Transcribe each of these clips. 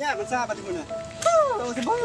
ຍາກມັນຊາບາດນີ້ພຸ້ນນະ ໂອ້ ສະບາຍ.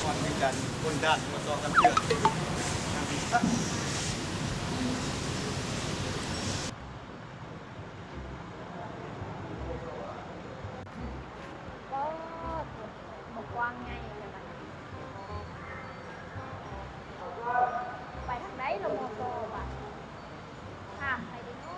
ຮອດຄືກັນ ຄົນດັງມາຕໍ່ກັນເທື່ອ. ປາດ ໝົກກວາງໃຫຍ່ແທ້ບາດນີ້ ໄປທາງໃດລະ ມໍຊໍ ບາດນີ້ ຖາມໃຜດີນໍ?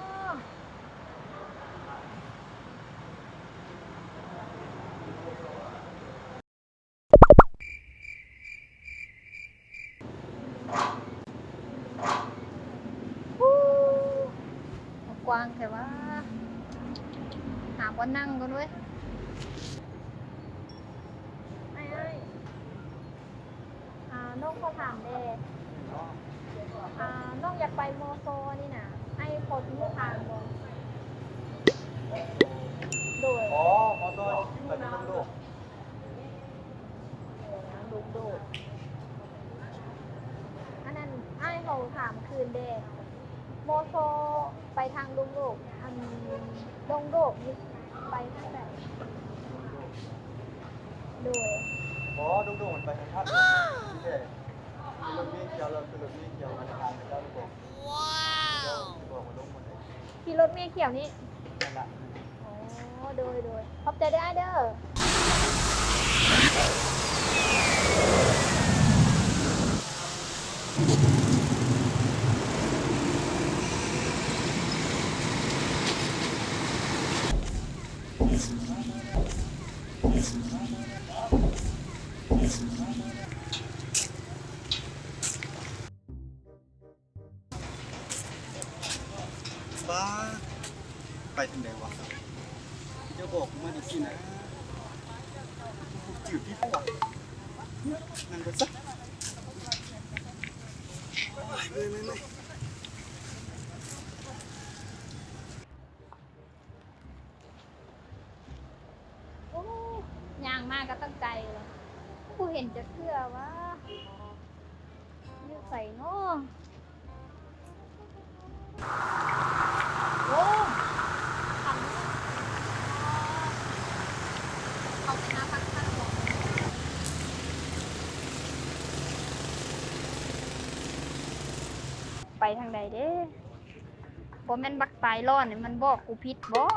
ກວ້າງແທ້ວ່າ ຫາບ່ອນນັ່ງກ່ອນເວີຍ. ອ້າຍ ອ້າຍ ອ່າ ນ້ອງຂໍຖາມແດ່ ອ່າ ນ້ອງຢາກໄປ ມຊ ນີ້ນະ ອ້າຍພໍຈະຮູ້ທາງບໍ່? ໂດຍ ອໍ ມຊ ໄປເປັນໂລກ ດົງໂດກ. ອັນນັ້ນ ອ້າຍເຮົາຖາມຄືນແດ່ ມໍຊໍ ໄປທາງດົງໂດກ ອັນດົງໂດກນີ້ໄປທາງໃດ? ໂດຍ ບໍ່ ດົງໂດກມັນໄປທາງພາກເໜືອ ມີແຕ່ລົດເມຂຽວ ແລ້ວຄືລົດເມຂຽວມັນຜ່ານໄປແລ້ວ ວ້າວ ຊິບອກວ່າລົງບ່ອນໃດ ຂີ່ລົດເມຂຽວນີ້ ນັ້ນລະ. ອໍ ໂດຍ ໂດຍ ຂອບໃຈເດີອ້າຍເດີ. ປ້າ ໄປທາງໃດວະ? ເຈົ້າບອກມາຈັ່ງຊີ້ນະ ຈື່ຜິດຫວາ? ນັ່ງກ່ອນຊະ. ໂອ້ຍ ເມື່ອຍໆໆ. ໂອ້ ຍ່າງມາກໍຕັ້ງໄກແລ້ວ ບໍ່ເຫັນຈັກເທື່ອຫວາ? ຢູ່ໃສນໍ? ໂອ້ ຄັນ ເຂົາຊິມາພັກ ພັກ ໄປທາງໃດເດ້? ບໍ່ແມ່ນບັກຕາຍຮ້ອນນີ້ມັນບອກກູຜິດບໍ່?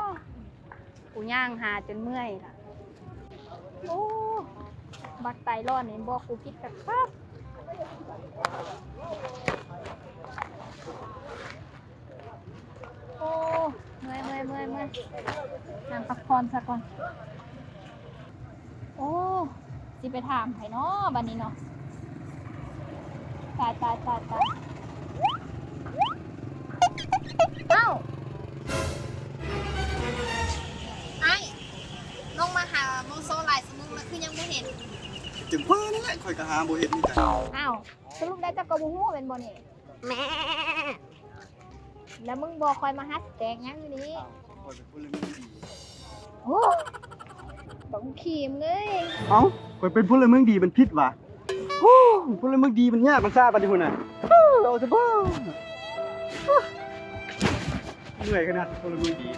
ກູຍ່າງຫາຈົນເມື່ອຍລະ. ໂອ້ ບັກຕາຍຮ້ອນນີ້ບອກກູຜິດຄັກໆ. ໂອ້ ເມື່ອຍໆໆໆ ນັ່ງພັກຜ່ອນຊະກ່ອນ. ໂອ້ ຊິໄປຖາມໃຜນໍບັດນີ້ເນາະ? ຕາຍ ຕາຍ ຕາຍ ຕາຍ. ອ້າວ ອ້າຍ ນ້ອງມາຫາມໍຊໍຫຼາຍຊົ່ວໂມງແລ້ວ ຄືຍັງບໍ່ເຫັນ? ຈັ່ງວ່ານັ້ນແຫຼະ ຂ້ອຍກໍຫາບໍ່ເຫັນຄືກັນ. ອ້າວ ສະຫຼຸບແລ້ວເຈົ້າກໍບໍ່ຮູ້ແມ່ນບໍ່ນີ້? ແມ່ ແລ້ວມຶງບອກຂ້ອຍມາຫາສະແຕກຫຍັງຢູ່ນີ້? ອ້າວ ຂ້ອຍເປັນພົນລະເມືອງດີ. ໂອ້ ບັກຂີ້ມເອີຍ. ເອົ້າ ຂ້ອຍເປັນພົນລະເມືອງດີມັນຜິດຫວາ? ໂອ້ ພົນລະເມືອງດີມັນຍາກມັນຊາບາດນີ້ພຸ້ນນະ. ເອົາຊະບໍ່ ເມື່ອຍຂະໜາດພົນລະເມືອງດີ.